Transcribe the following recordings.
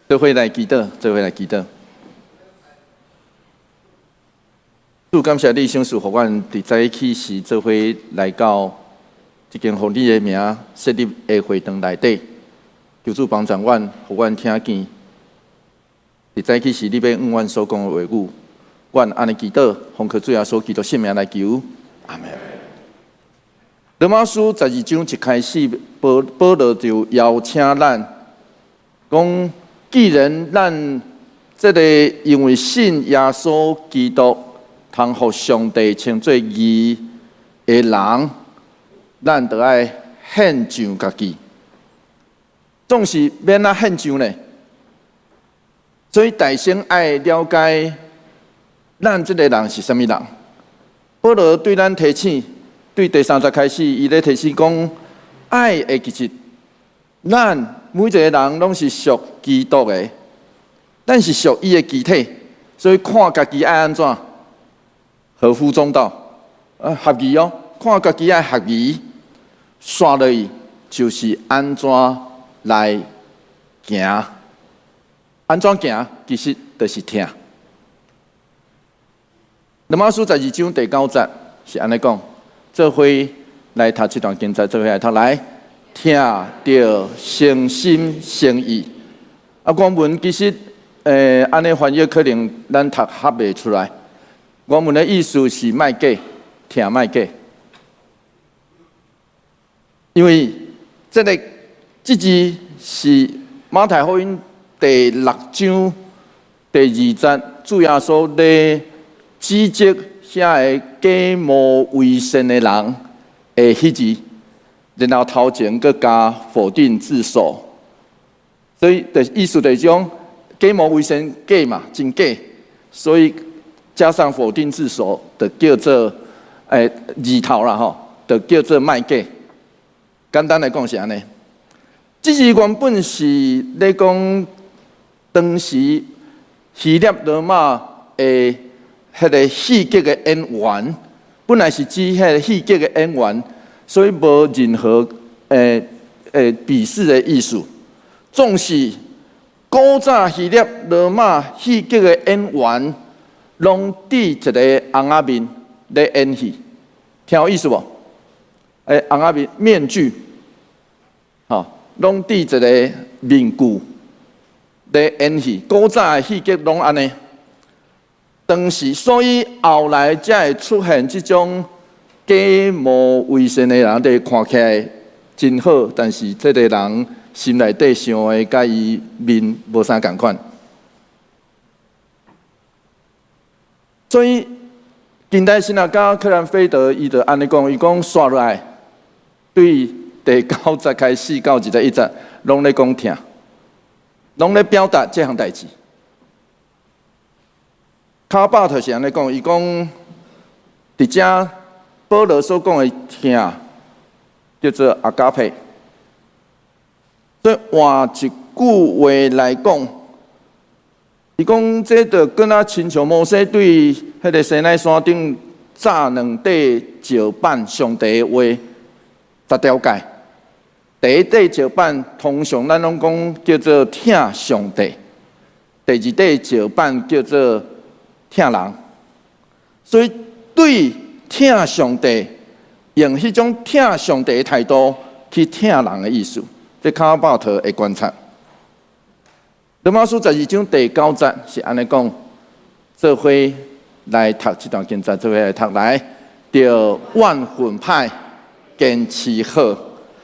做伙來祈禱，做伙來祈禱。主，感謝你賞賜予阮佇早起時做伙來到這間奉你的名設立的會堂內底，求主幫助阮，予阮聽見佇早起時你欲向阮所講的話語。阮按呢祈禱，奉靠主耶穌基督聖名來求，阿們。羅馬書十二章一開始，保保羅就邀請咱講，既然咱這个因為信耶穌基督，通予上帝稱做義的人，咱就愛獻上家己。總是欲按怎獻上呢？所以大先愛了解咱這个人是啥物人。保羅對咱提醒，對第三節開始，伊咧提醒講，愛會記得，咱每一個人攏是屬基督的，咱是屬伊的肢體，所以看家己愛按怎，合乎中道，啊，合宜哦，看家己愛合宜，煞落去就是按怎來行，按怎行，其實就是疼。羅馬書十二章第九節是按呢講，做伙來讀這段經節，做伙來讀來，疼著誠心誠意。啊，原文其實，按呢翻譯可能咱讀合袂出來。原文的意思是莫假，疼莫假。因為這个這字是馬太福音第六章第二節，主耶穌咧指責遐個假冒為善的人的彼字，然後頭前閣加否定字首，所以的意思就是講假冒為善假嘛，真假，所以加上否定字首，就叫做字頭啦吼，就叫做莫假。簡單來講是按呢，這字原本是咧講當時希臘羅馬的彼个戲劇的演員，本來是指彼个戲劇的演員，所以無任何鄙視的意思。總是古早希臘羅馬戲劇的演員，攏戴一个尪仔面咧演戲，聽有意思無？尪仔面面具，吼，攏戴一个面具咧演戲。古早的戲劇攏按呢。當時，所以後來才會出現這種假冒為善的人，佇看起來真好，但是這个人心內底想的，佮伊面無啥仝款。所以近代神學家克蘭菲德伊就按呢講，伊講煞落來，對第九節開始到21節，攏咧講疼，攏咧表達這項代誌。卡巴特是按呢講，伊講佇遮保羅所講的疼叫做阿加佩。所以換一句話來講，伊講這就敢若親像摩西對彼个西奈山頂紮兩塊石板上帝的話十條誡。第一塊石板通常咱攏講叫做疼上帝，第二塊石板叫做疼人，所以對疼上帝，用彼種疼上帝的態度去疼人的意思，這卡巴特的觀察。羅馬書十二章第九節是按呢講，做伙來讀這段經節，做伙來讀來，著萬分歹堅持好。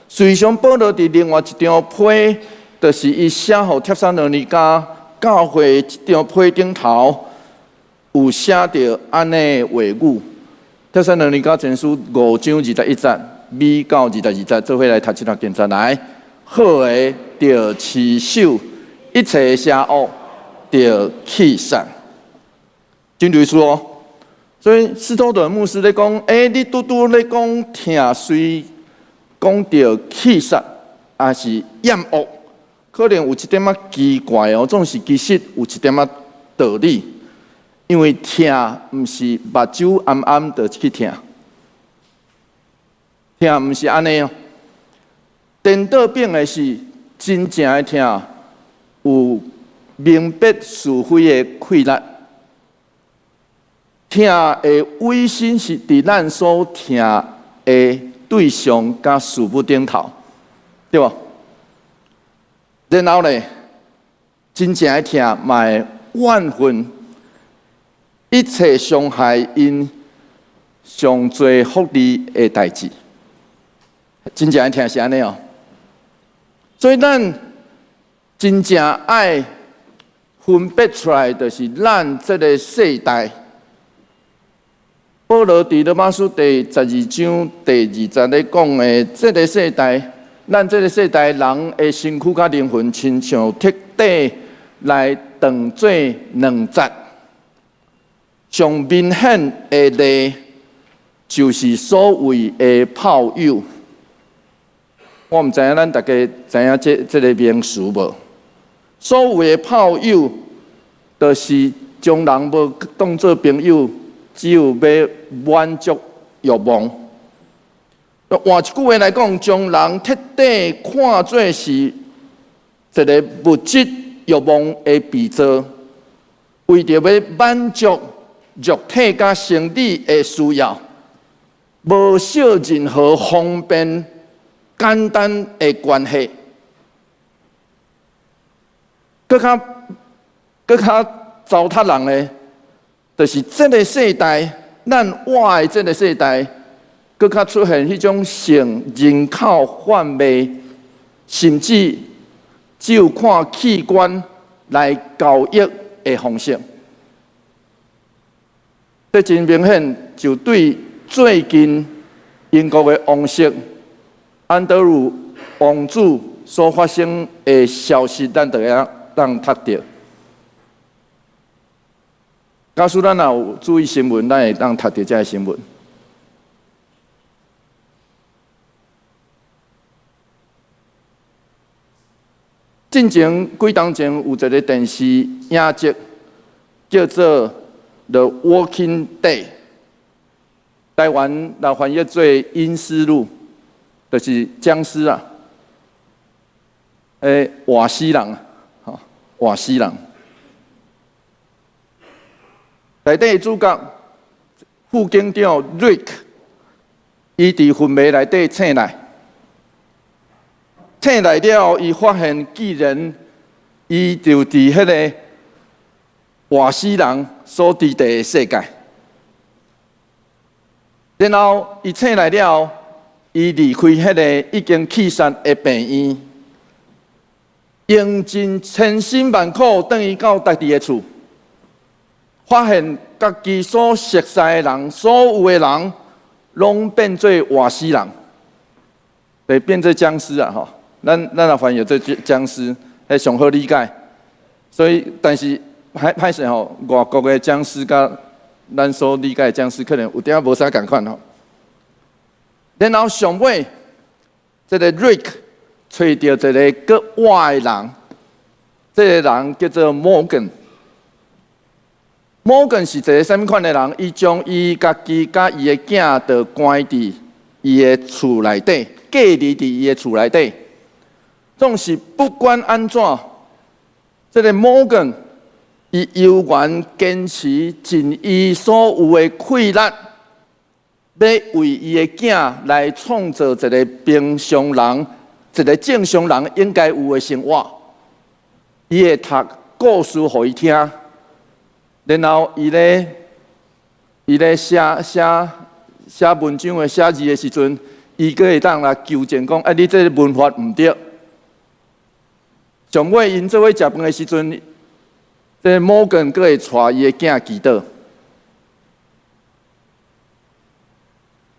事實上，保羅佇另外一張批，就是伊寫予帖撒羅尼迦教會這張批頂頭，有寫著按呢話語，帖撒羅尼迦前書五章21節，尾到22節，做伙來讀這段經節來。好的，著持守，一切邪惡，著棄殺。真類似哦。所以斯托頓牧師咧講，你拄拄咧講疼，雖講著棄殺，抑是厭惡，可能有一點仔奇怪哦。總是其實有一點仔道理。因為疼毋是目睭暗暗就去疼，疼毋是按呢哦。顛倒變的是真正的疼，有明別是非的氣力。疼的委身是佇咱所疼的對象佮事物頂頭，對無？然後呢，真正的疼嘛會怨恨一切傷害𪜶上濟福利的代誌。真正的疼是按呢哦。所以咱真正愛分別出來，就是咱這个世代。保羅佇羅馬書第12章第2節咧講的，這个世代，咱這个世代人的身軀佮靈魂，親像徹底來當做兩節。上明顯的例，就是所謂的炮友。我毋知影咱大家知影這个名詞無？所謂的炮友，就是將人無當做朋友，只有欲滿足欲望。換一句話來講，將人徹底看做是一个物質欲望的被造，為著欲滿足肉體佮生理的需要，無設任何方便簡單的關係。閣較糟蹋人的，就是這个世代，咱活的這个世代，閣較出現彼種性人口販賣，甚至只有看器官來交易的方式。這真明顯，就對最近英國的王室安德魯王子所發生的消息，咱就會當讀著。假使咱若有注意新聞，咱會當讀著這个新聞。進前幾冬前有一个電視影集，叫做《The Walking Dead》，台灣來翻譯做《陰屍路》，就是殭屍啊，活死人啊，吼，活死人。內底主角副警長 Rick，伊佇昏迷內底醒來，醒來了，伊發現竟然伊就佇彼个活死人所佇的世界。然後伊醒來了，伊離開彼个已經去殺的病院，用盡千辛萬苦，轉去到家己的厝，發現家己所熟似的人，所有的人，攏變做活死人，對，變做殭屍啊！吼，咱若翻譯做殭屍，彼上好理解。所以，但是歹歹勢吼，外國的殭屍佮咱所理解的殭屍，可能有點仔無啥仝款吼。然後上尾，這个 Rick 揣著一个閣活的人，這个人叫做 Morgan。Morgan 是一个啥物款的人？伊將伊家己佮伊的囝就關佇伊的厝內底，隔離佇伊的厝內底。總是不管按怎，這个 Morgan 伊猶原堅持盡伊所有的氣力，欲為伊的囝來創造一个平常人、一个正常人應該有的生活。伊會讀故事予伊聽，然後伊咧寫文章的寫字的時陣，伊閣會當來糾正講：啊，你這个文法毋對。上尾𪜶做伙食飯的時陣，這摩根閣會帶伊的囝祈禱。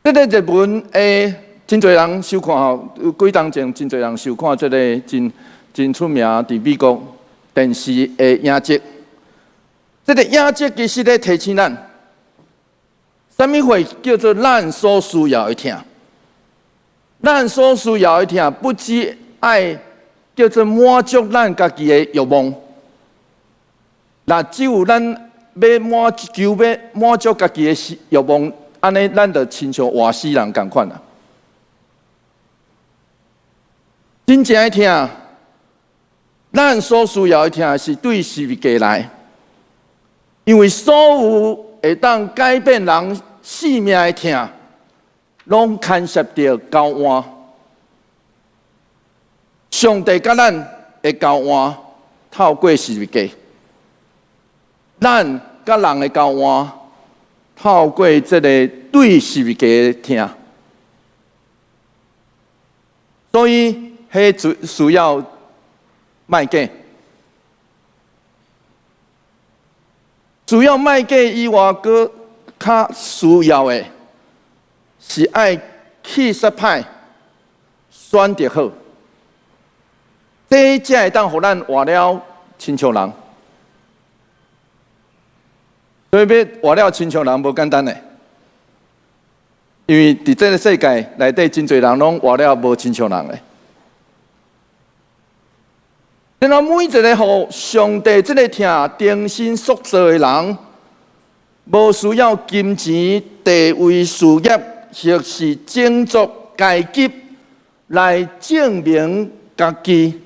這个熱門的，真濟人收看吼，有幾冬前真濟人收看這个真真出名佇美國電視的影集。這个影集其實咧提醒咱，啥物貨叫做咱所需要的疼？咱所需要的疼，不只愛叫做滿足咱家己的欲望。若只有咱欲滿求欲滿足家己的欲望，按呢，咱就親像活死人仝款啊！真正的疼，咱所需要的疼是對十字架來，因為所有會當改變人性命的疼，攏牽涉著交換。上帝佮咱的交換透過十字架，咱佮人的交換透過這个對十字架的疼。所以，彼需要莫假，需要莫假以外，閣較需要的是愛氣質歹，選擇好，這才會當予咱活了親像人。所以欲活了親像人無簡單的，因為佇這个世界內底，真濟人攏活了無親像人的。然後每一个予上帝這个疼重新塑造的人，無需要金錢、地位、事業，或是種族階級來證明家己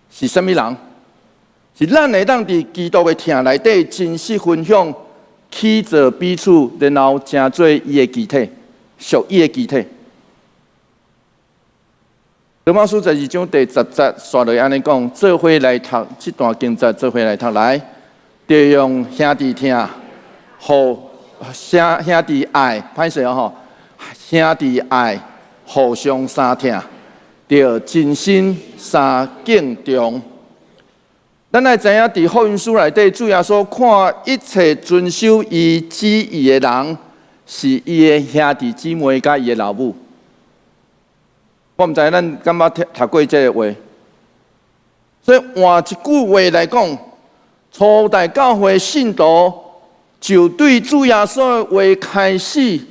是啥物人。是咱會當佇基督的疼內底真實分享，起造彼此，然後成做伊的肢體，屬伊的肢體。羅馬書十二章第十節，煞落按呢講，做伙來讀這段經節，做伙來讀來，著用兄弟疼，互兄兄弟愛，歹勢哦吼，兄弟愛互相相疼，著真心相敬重。咱愛知影，佇福音書內底，主耶穌看一切遵守伊旨意的人，是伊的兄弟姊妹佮伊的老母。我毋知咱敢捌聽讀過這个話，所以換一句話來講，初代教會信徒就對主耶穌的話開始，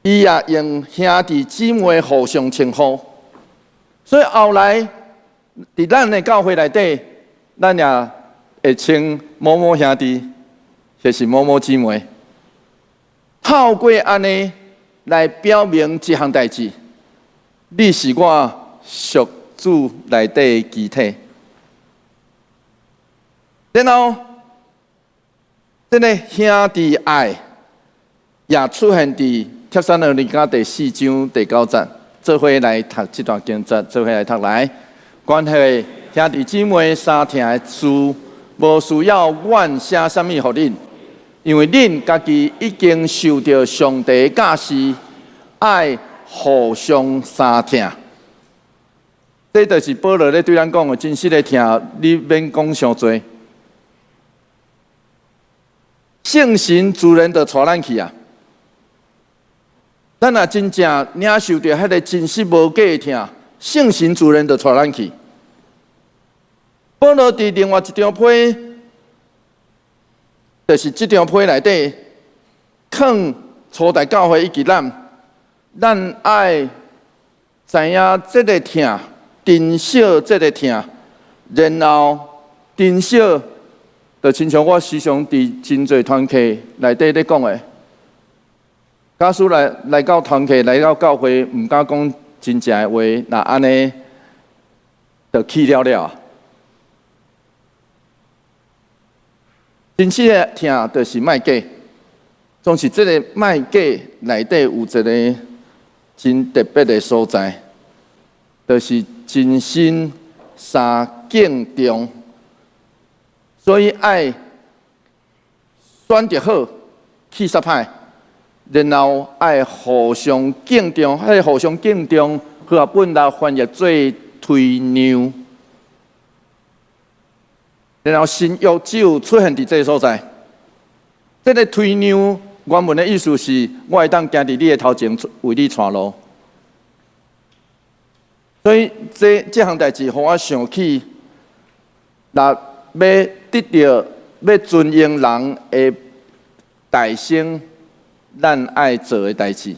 伊也用兄弟姊妹互相稱呼。所以後來佇咱的教會內底，咱也會稱某某兄弟，或是某某姊妹，透過按呢來表明這項代誌，你是我屬主內底的肢體。然後，這个兄弟愛也出現佇帖撒羅尼迦第四章第九節，做伙來讀這段經節，做伙來讀來。關係兄弟姊妹相疼的事，無需要阮寫啥物予恁。因為恁家己已經受著上帝的教示，愛互相相疼。這就是保羅咧對咱講的真實的疼，你免講傷濟。聖神自然就帶咱去啊！咱若真正領受著彼个真實無假的疼，聖神自然就帶咱去。保羅佇另外一張批，就是這張批內底，勸初代教會以及咱，咱愛知影這个疼，珍惜這个疼，然後珍惜，就親像我時常佇真濟團契內底咧講的，假使來來到團契，來到教會，毋敢講真正的話，若按呢，就去了了。真實的疼就是莫假，總是這个莫假內底有一个真特別的所在，就是真心相敬重，所以愛選擇好，氣質歹，然後愛互相敬重，彼个互相敬重，和合本來翻譯做推讓。然後新約只有出現佇這个所在。這个推讓原文的意思是，我會當行佇你的頭前，為你帶路。所以這這項代誌，予我想起，若欲得著欲尊榮人的大聲，咱愛做的代誌。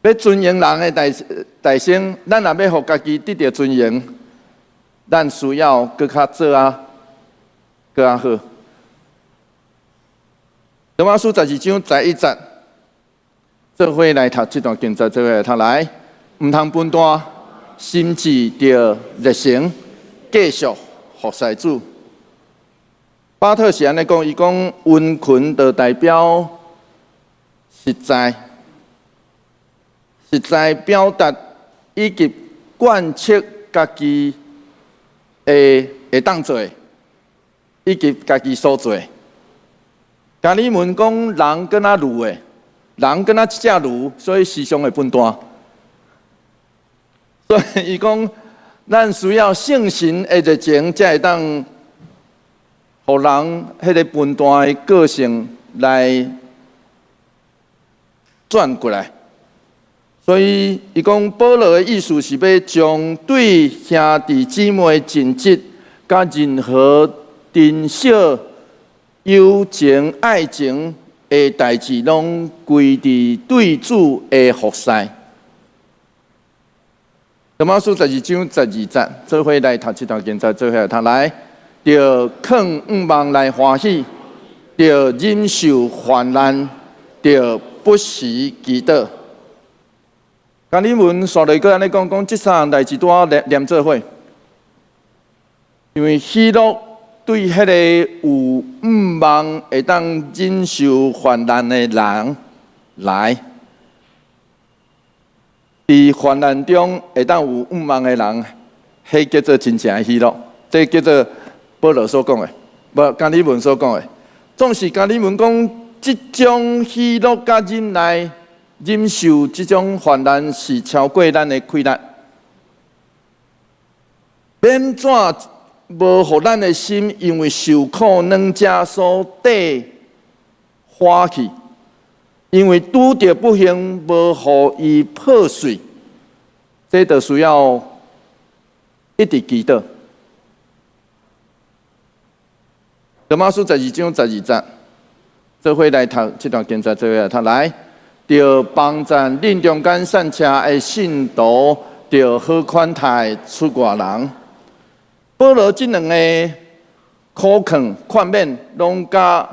欲尊榮人的大大聲，咱若欲予家己得著尊榮，咱需要閣較做啊，閣較好。羅馬書十二章十一節，做伙來讀這段經節，做伙來讀來，毋通分段，心志著熱誠，繼續服侍主。巴特是按呢講，伊講溫群就代表實在，實在表達以及貫徹家己會會當做的，以及家己所做的。加爾文講人敢若驢的，人敢若一隻驢，所以時常會笨蛋。所以伊講，咱需要聖神的熱情，才會當予人彼个笨蛋的個性來轉過來。所以伊講保羅的意思是欲將對兄弟姊妹盡職，佮任何珍惜友情、愛情的代誌，攏歸佇對主的服侍。羅馬書12章12節，做伙來讀這段經節，做伙來讀來，著囥向望來歡喜，著忍受患難，著不時祈禱。加爾文煞來閣按呢講，講這三項代誌拄好連連做伙，因為喜樂對彼個有向望會當忍受患難的人來，佇患難中會當有向望的人，彼叫做真正的喜樂。這叫做保羅所講的，無加爾文所講的。總是加爾文講，這種喜樂佮忍耐、忍受這種患難是超過咱的氣力。免怎無予咱的心因為受苦軟者所綴化去？因為拄著不幸，無予伊破碎，這就需要一直祈禱。羅馬書12章12節，做伙來讀這段經節，做伙來讀來，著幫贊恁中間散赤的信徒，著好款待出外人。保羅這兩個苦勸勸勉，攏佮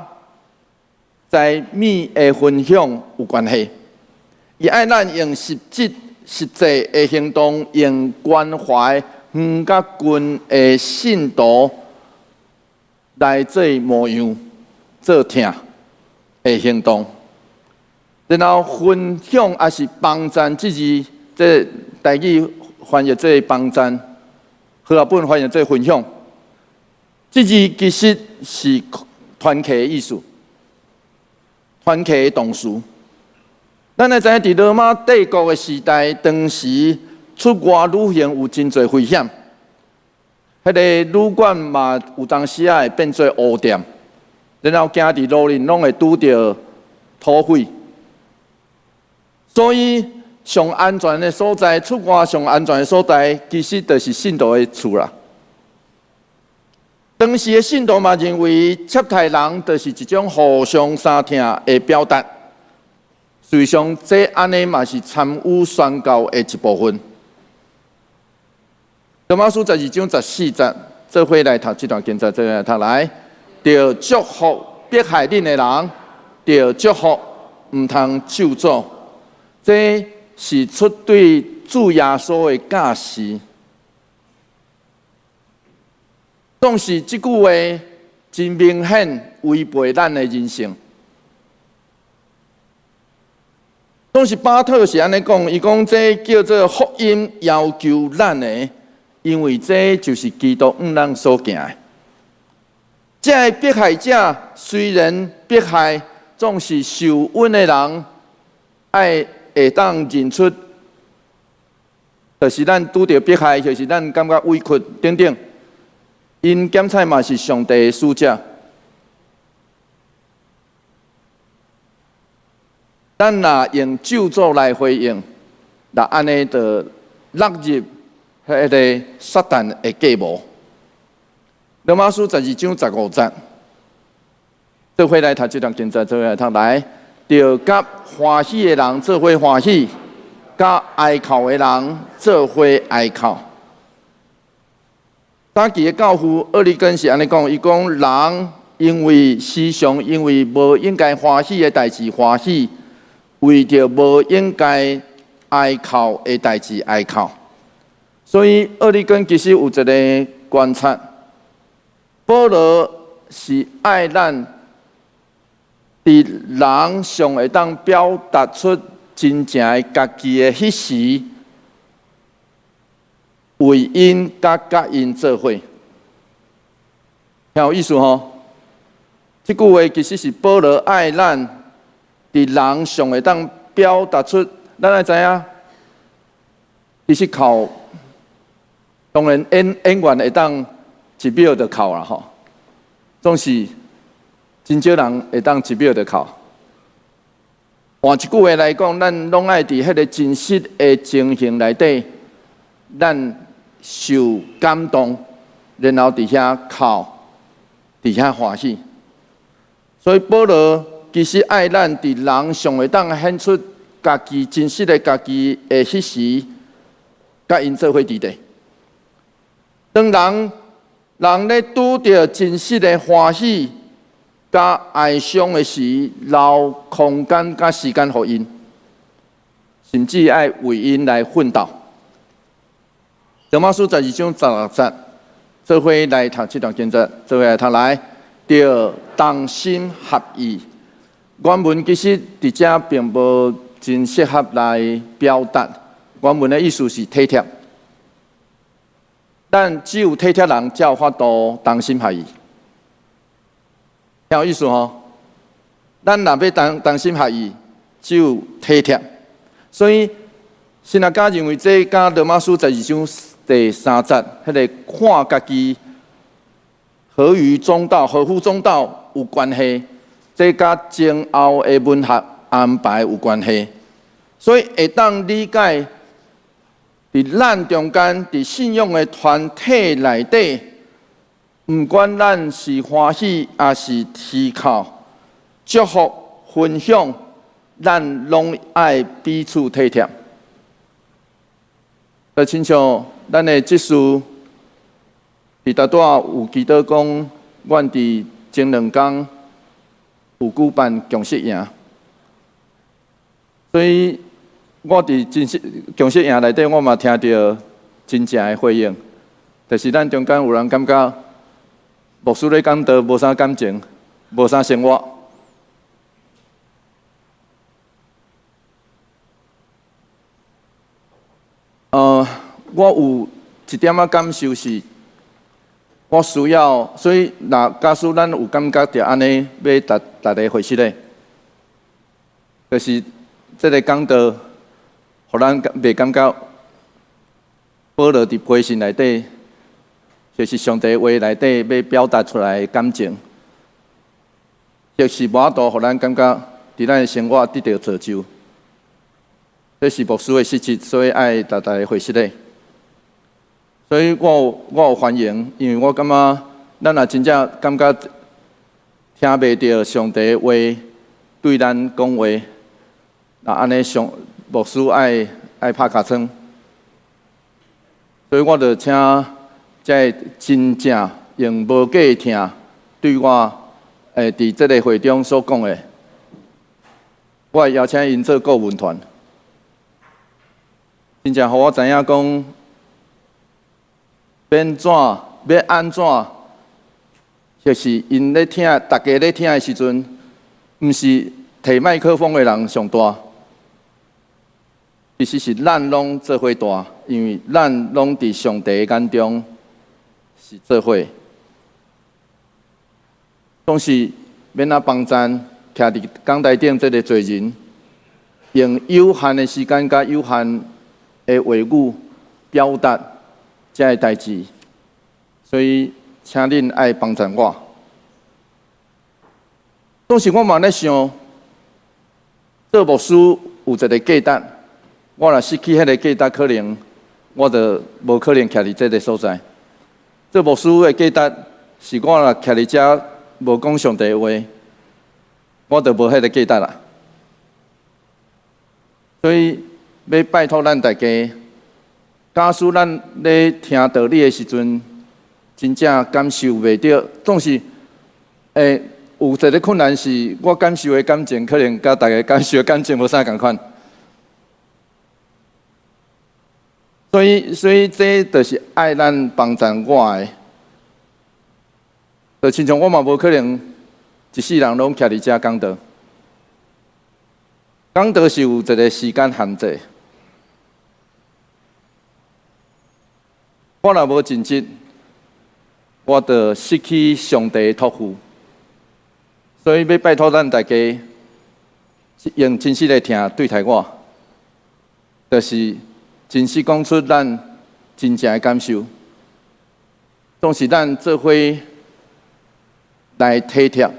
財物的分享有關係。伊愛咱用實質實際的行動，用關懷遠佮近的信徒來做模樣、做疼的行動。然後分享抑是幫贊這字，這台語翻譯做幫贊，和合本翻譯做分享。這字其實是團契的意思，團契的動詞。咱會知影，佇羅馬帝國的時代，當時出外旅行有真濟危險。彼个旅館嘛，有當時仔會變做烏店，然後行佇路裡攏會拄著土匪。所以上安全的所在，出外上安全的所在，其實就是信徒的厝啦。當時的信徒嘛認為，接待人就是一種互相相疼的表達。事實上，這按呢嘛是參與宣教的一部分。羅馬書12章14節，做伙來讀這段經節，做伙來讀來，著祝福迫害恁的人，著祝福，毋通咒詛。這是出對主耶穌的教示。總是這句話真明顯違背咱的人性。總是巴特是按呢講，伊講這叫做福音要求咱的，因為這就是基督向咱所行的。這个迫害者雖然迫害，總是受恩的人愛會當認出，就是咱拄著迫害，就是咱感覺委屈等等，𪜶檢採嘛是上帝的使者。咱若用咒詛來回應，若按呢就落入彼个撒旦的計謀。羅馬書12章15節，做伙來讀這段經節，做伙來讀來，著佮歡喜的人做伙歡喜，佮哀哭的人做伙哀哭。早期的教父厄利根是按呢講，伊講人因為時常因為無應該歡喜的代誌歡喜，為著無應該哀哭的代誌哀哭。所以厄里根其實有一个觀察，保羅是愛咱佇人上會當表達出真正的家己的彼時，為𪜶佮佮𪜶做伙，聽有意思吼？這句話其實是保羅愛咱佇人上會當表達出，咱愛知影，其實哭，當然演員會當一秒就哭啦吼，總是真少人會當一秒就哭。換一句話來講，咱攏愛佇彼个真實的情形內底，咱受感動，然後佇遐哭，佇遐歡喜。所以保羅其實愛咱佇人上會當顯出家己真實的家己的彼時，佮𪜶做伙佇咧。當人人咧拄著真實的歡喜佮哀傷的時，留空間佮時間予𪜶，甚至愛為𪜶來奮鬥。羅馬書12章16節，做伙來讀這段經節，做伙來讀來，著同心合意。原文其實佇遮並無真適合來表達。原文的意思是體貼，咱只有體貼人才有法度同心合意。聽有意思吼？咱若欲同心合意，只有體貼。所以神學家認為這佮羅馬書十二章第三節，彼个看家己合於中道、合乎中道有關係，這佮前後的文學安排有關係，所以會當理解佇咱中間，佇信仰的團體內底，毋管咱是歡喜抑是啼哭，祝福分享，咱攏愛彼此體貼。就親像咱的執事，佇拄仔有祈禱講，阮佇前兩工有舉辦共識營，所以我佇真實共識營內底，我嘛聽著真正的回應，就是咱中間有人感覺牧師咧講道無啥感情，無啥生活。我有一點仔感受是，我需要，所以若假使咱有感覺著按呢，欲逐逐家回釋咧，就是這个講道，予咱袂感覺保羅佇批信內底，就是上帝話內底欲表達出來的感情，就是無法度予咱感覺佇咱的生活得著造就。這是牧師的失職，所以愛逐逐家回釋咧。所以我有歡迎，因為我感覺咱若真正感覺聽袂著上帝話對咱講話，若按呢上牧師愛拍尻川，所以我就請這个真正用無假疼對我佇這个會中所講的，我會邀請𪜶做顧問團，真正予我知影講。欲按怎，欲按怎，就是𪜶咧聽，逐家咧聽的時陣，毋是提麥克風的人上大，其實是咱攏做伙大，因為咱攏佇上帝的眼中是做伙。總是欲按怎幫贊，徛佇講台頂這个罪人，用有限的時間佮有限的話語表達這个代誌，所以請恁愛幫贊我。當時我嘛咧想，做牧師有一个價值，我若失去彼个價值，可能我就無可能徛佇這个所在。做牧師的價值是我若徛佇遮無講上帝話，我就無彼个價值啦。所以欲拜託咱大家。假使咱咧聽道理的時陣，真正感受袂著，總是有一个困難是，我感受的感情可能佮大家感受的感情無啥仝款。所以這就是愛咱幫贊我的，就親像我嘛無可能一世人攏徛佇遮講道，講道是有一個時間限制。我若無盡職，我就失去上帝的託付。所以欲拜託咱大家用真實的疼對待我，就是真實講出咱真正的感受，總是咱做伙來體貼，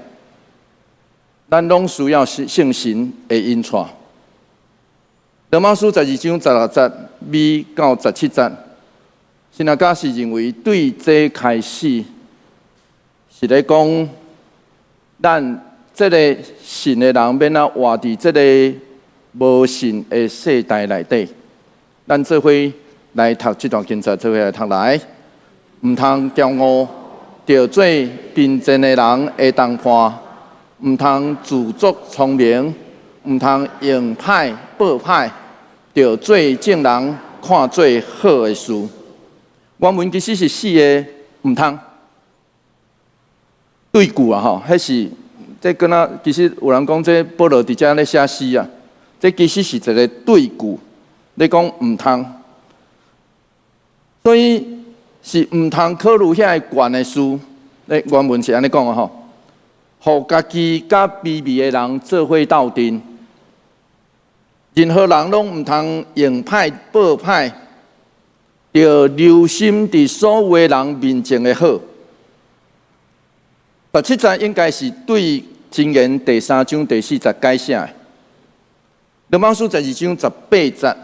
咱攏需要聖神的引帶。羅馬書12章16節尾到17節，神學家是認為對這開始是咧講，咱這个信的人欲按怎活佇這个無信的世代內底。咱做伙來讀這段經節，做伙來讀來，毋通驕傲，著做貧賤的人的同伴，毋通自作聰明，毋通用歹報歹，著做眾人看做好的事。原文其實是四个毋通對句啊！吼，彼是這敢若其實有人講這保羅佇遮咧寫詩啊，這其實是一个對句。咧講毋通，所以是毋通考慮遐个懸的事。咧原文是按呢講的吼，予家己佮卑微的人做伙鬥陣，任何人攏毋通用歹報歹，著留心佇所有的人面前的好。17節應該是對箴言第三章第四節改寫的。羅馬書12章18節，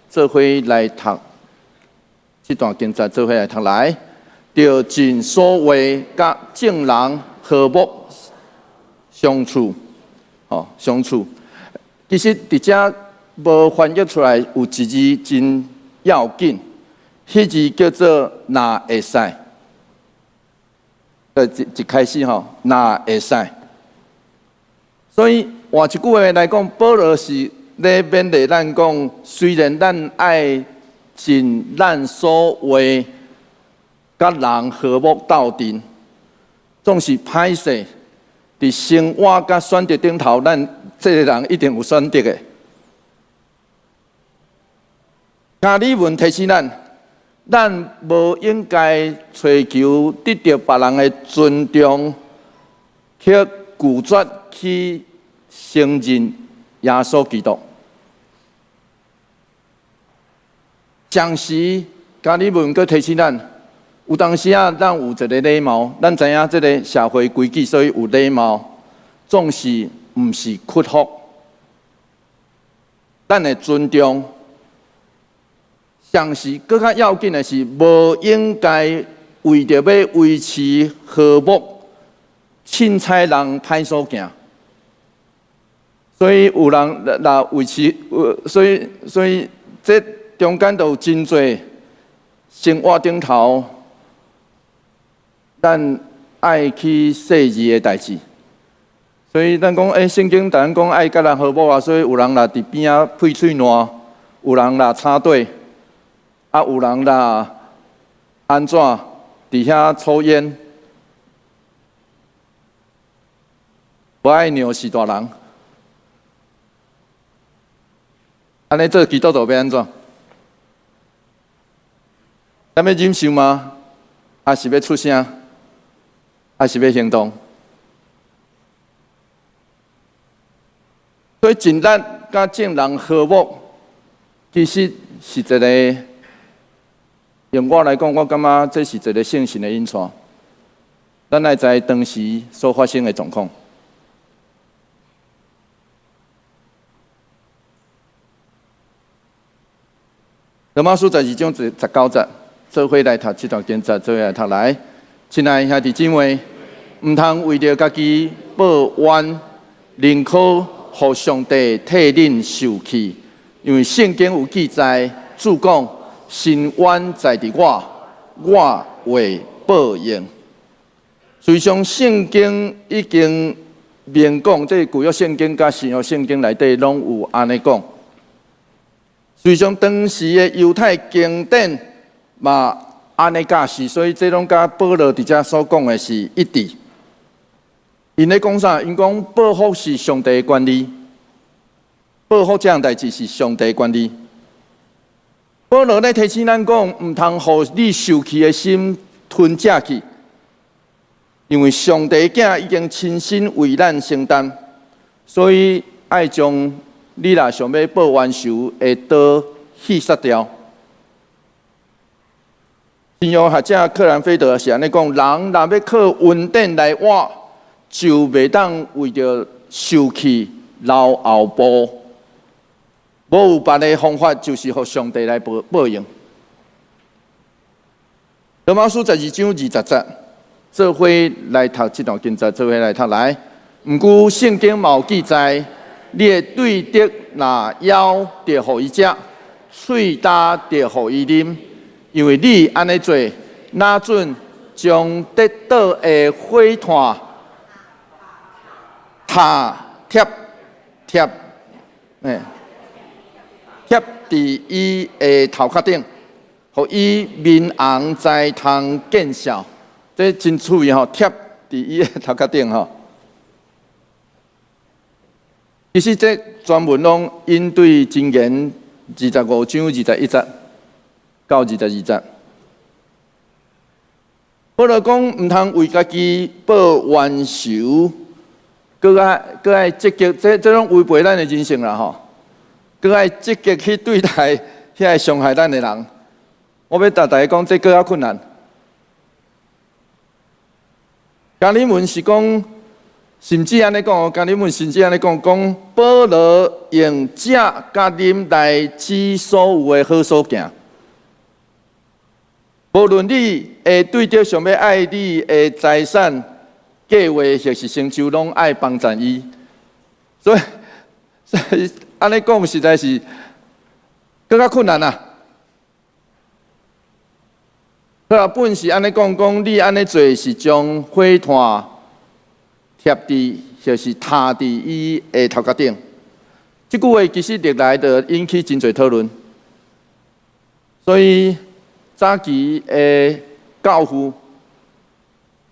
做伙來讀這段經節，做伙來讀來，著盡所話佮眾人和睦相處，吼相處。其實佇遮無翻譯出來，有一字真要緊，彼字叫做若會使。一開始吼，若會使。所以換一句話來講，保羅是咧勉勵咱講，雖然咱愛盡咱所話，佮人和睦鬥陣，總是歹勢。佇生活佮選擇頂頭，咱這个人一定有選擇的。加爾文提醒咱，咱無應該揣求得著別人的尊重，卻拒絕去承認耶穌基督。同時，加爾文閣提醒咱，有當時啊，咱有一个禮貌，咱知影這个社會規矩，所以有禮貌，總是毋是屈服。咱會尊重，同時閣較要緊的是，無應該為著欲維持和睦，凊彩人歹所行。所以有人若維持，所以這中間就有真濟生活頂頭，咱愛去細膩的代誌。所以咱講，聖經逐咱講愛佮人和睦啊，所以有人若佇邊仔屁喙瀾，有人若插隊，啊，有人若按怎佇遐抽菸，無愛讓序大人。按呢做基督徒欲按怎？咱欲忍受嗎？抑是欲出聲？抑是欲行動？所以盡力佮眾人和睦，其實是一个，用我來講，我感覺這是一个聖神的引帶。咱愛知當時所發生的狀況。羅馬書12章19節，做伙來讀這段經節，做伙來讀來。親愛兄弟姊妹，毋通為著家己報冤，寧可予上帝替恁受氣，因為聖經有記載，主講：伸冤在佇我，我會報應。事實上，聖經已經明講，這舊約聖經佮新約聖經內底攏有按呢講。事實上，當時的猶太經典嘛按呢教示，所以這攏佮保羅佇遮所講的是一致。𪜶咧講啥？𪜶講報復是上帝的權利，報復這項代誌是上帝的權利。保羅咧提醒咱講，毋通予你受氣的心吞食去，因為上帝囝已經親身為咱承擔，所以愛將你若想欲報冤仇的刀去殺掉。信仰學者克蘭菲德是按呢講：人若欲靠恩典來活，就袂當為著受氣留後步。無有別个方法，就是予上帝來報報應。羅馬書12章20節，做伙來讀這段經節，做伙來讀來。毋過聖經嘛有記載，你的對敵若枵，就予伊食；喙焦，就予伊啉。因為你按呢做，若準將跌倒的火炭貼貼貼，欸，貼佇伊的頭殼頂，予伊面紅才通見笑。這真趣味吼，貼佇伊的頭殼頂吼。其實這全文攏引對箴言25章21節到22節。保羅講，毋通為家己報冤仇，閣愛閣愛積極，這這攏違背咱的人性啦吼。閣愛積極去對待遐個傷害咱的人。我欲共大家講，這閣較困難。加爾文是講，甚至按呢講，加爾文甚至按呢講，講保羅用食佮啉來指所有的好所行。無論你的對敵想欲愛你的財產、計劃或是成就，攏愛幫贊伊。所以，所以按呢講，實在是閣較困難啊！和合本是按呢講，講你按呢做是將火炭貼佇，或是貼佇伊的頭殼頂。這句話其實歷來就引起真濟討論，所以早期的教父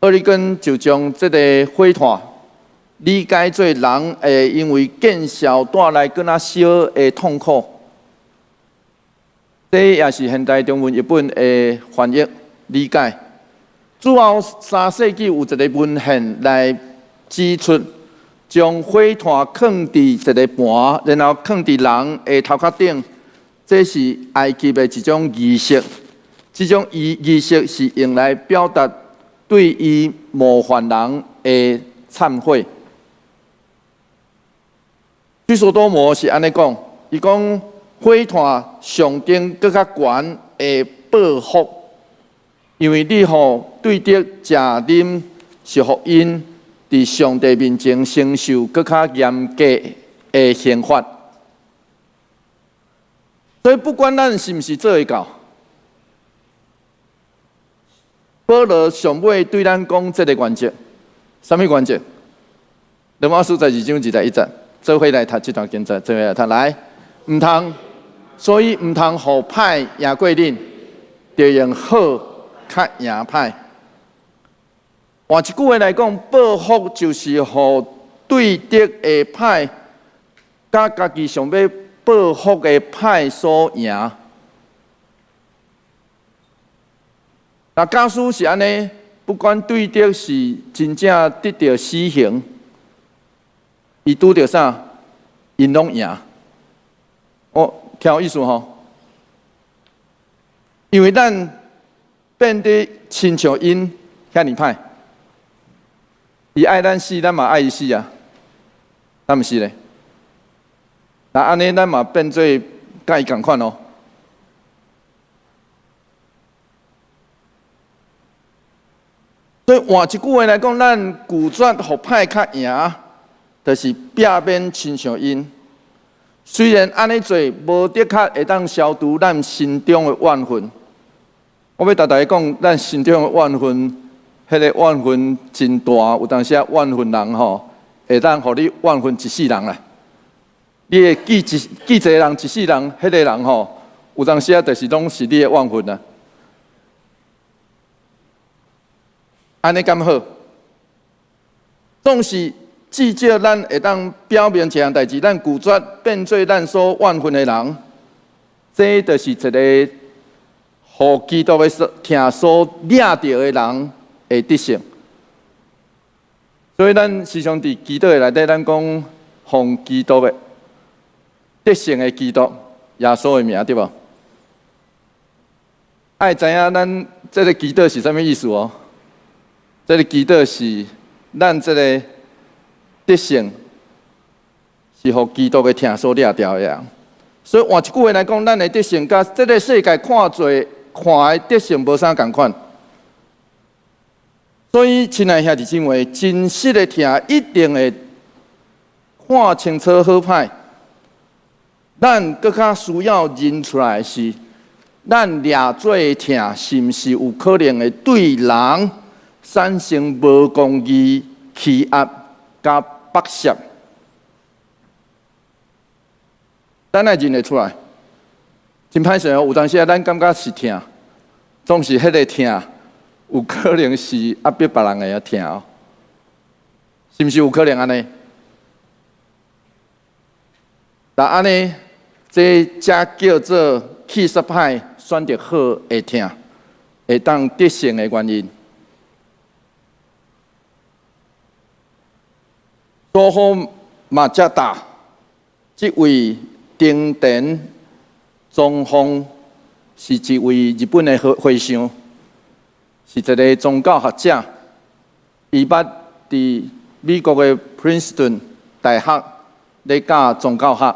奧利根就將這個火炭理解做人會因為見笑帶來閣較燒的痛苦。這也是現代中文譯本的翻譯理解。主後三世紀有一個文獻來指出，將火炭囥佇一個盤，然後囥佇人的頭殼頂，這是埃及的一種儀式。這種儀儀式是用來表達對伊冒犯人的懺悔。許多摩是按呢講，伊講火炭象徵閣較懸的報復，因為你予對敵食啉是予𪜶佇上帝面前承受閣較嚴格的刑罰。所以不管咱是毋是做會到，保羅上尾對咱講這个原則，啥物原則？羅馬書12章21節，做伙來讀這段經節，做伙來讀來，毋通，所以毋通予歹贏過恁，著用好較贏歹。換一句話來講，報復就是予對敵的歹，佮家己想欲報復的歹所贏。若假使是按呢，不管對敵是真正得著死刑，伊拄著啥，𪜶攏贏。哦，聽有意思吼？因為咱變得親像𪜶遐爾歹，伊愛咱死，咱嘛愛伊死啊，敢毋是咧？若按呢，咱嘛變做佮伊仝款哦。所以換一句話來講，咱拒絕予歹較贏，就是避免親像𪜶。雖然按呢做，無的確會當消除咱心中的怨恨。我欲共大家講，咱心中的怨恨，彼个怨恨真大，有當時啊怨恨人吼，會當予你怨恨一世人啦。你會記一記一个人，一世人，彼个人吼，有當時啊，就是攏是你的怨恨啊。按呢敢好？總是至少咱會當表明一項代誌，咱拒絕變做咱所怨恨的人，這就是一個予基督的疼所掠著的人的德性。所以咱時常佇祈禱的內底，咱講奉基督的得勝的基督耶穌的名，對無？愛知影咱這个祈禱是啥物意思哦？這个祈禱是咱這个得勝是予基督的疼所掠著的人。所以換一句話來講，咱的德性佮這个世界看做看的德性無啥仝款。所以，親愛兄弟姊妹，真實的疼一定會看清楚好歹。咱閣較需要認出來是，咱掠做的疼是毋是有可能會對人產生無公義欺壓佮剝削？咱愛認會出來。真歹勢哦，有當時啊，咱感覺是疼，總是彼个疼，有可能是壓迫別人的疼哦，是毋是有可能按呢？但按呢，這才叫做去煞歹，選擇好的疼，會當得勝的原因。佐賀馬加達這位町田宗鳳是一位日本的和尚，是一个宗教學者。伊捌佇美國的 Princeton 大學咧教宗教學。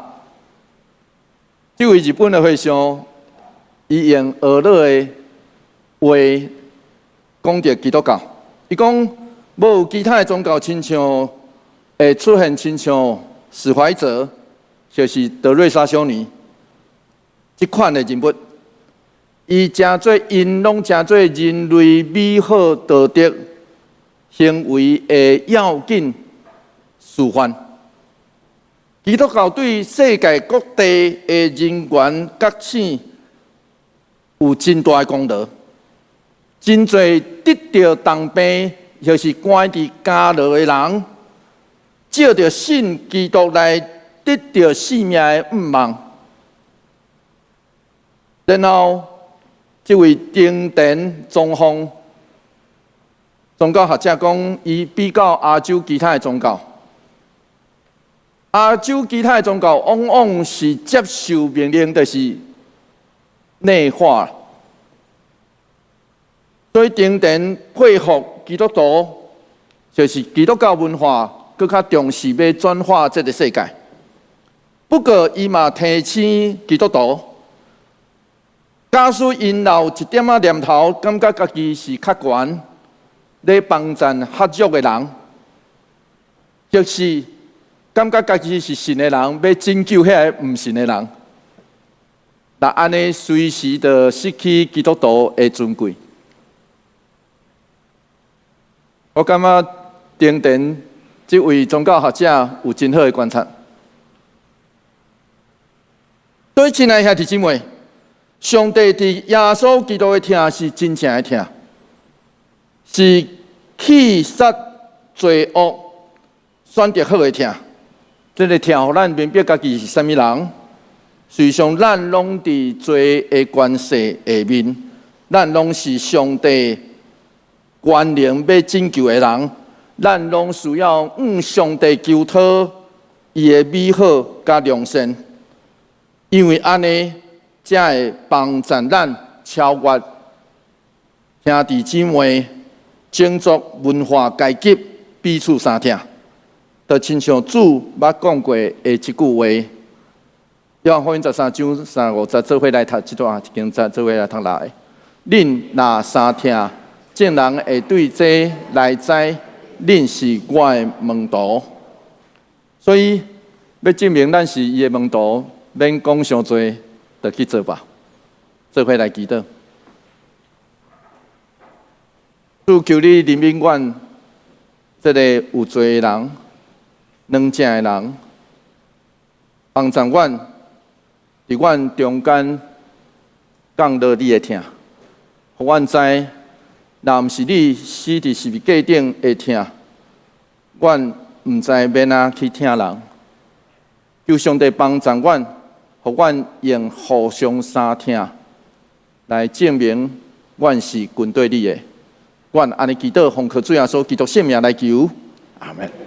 這位日本的和尚，伊用呵咾的話講著基督教。伊講無有其他的宗教親像會出現親像史懷哲，就是德瑞莎修女這款的人物。伊成做𪜶攏成做人類美好道德行為的要緊示範。基督教對世界各地的人員覺醒有真大的功勞，真濟得著重病或是關佇監牢的人，藉著信基督來得著性命的盼望。然後，這位町田宗鳳宗教學者講，伊比較亞洲其他的宗教，亞洲其他的宗教往往是接受命令，就是內化。所以町田佩服基督徒，就是基督教文化，閣較重視欲轉化這个世界。不過，伊嘛提醒基督徒，假使𪜶有一點仔念頭，感覺家己是較懸，咧幫贊較弱的人，就是感覺家己是信的人，欲拯救彼个毋信的人，若按呢隨時就失去基督徒的尊貴。我感覺町田這位宗教學者有真好的觀察。所以，親愛兄弟姊妹，上帝佇耶穌基督的疼是真正的疼，是去殺罪惡、選擇好的疼。這个疼，予咱明白家己是啥物人。事實上，咱攏佇罪的權勢下面，咱攏是上帝權能欲拯救的人，咱攏需要向上帝求討伊的美好佮良善，因為按呢，才會幫助咱超越兄弟姊妹、種族、文化、階級彼此相疼，就親像主捌講過的一句話。約翰福音13章35節，做伙來讀這段經節，做伙來讀來。恁若相疼，眾人會對這來知，恁是我的門徒。所以，欲證明咱是伊的門徒，免講傷濟，就去做吧。做伙來祈禱。主求你憐憫阮這个有罪的人、軟正的人，幫助阮，佇阮中間降落你的疼，予阮知，若毋是你死佇十字架頂的疼，阮毋知欲按怎去疼人。求上帝幫助阮，予阮用互相相疼來證明阮是跟綴你的。阮按呢祈禱，奉靠主耶穌基督聖名來求，阿門。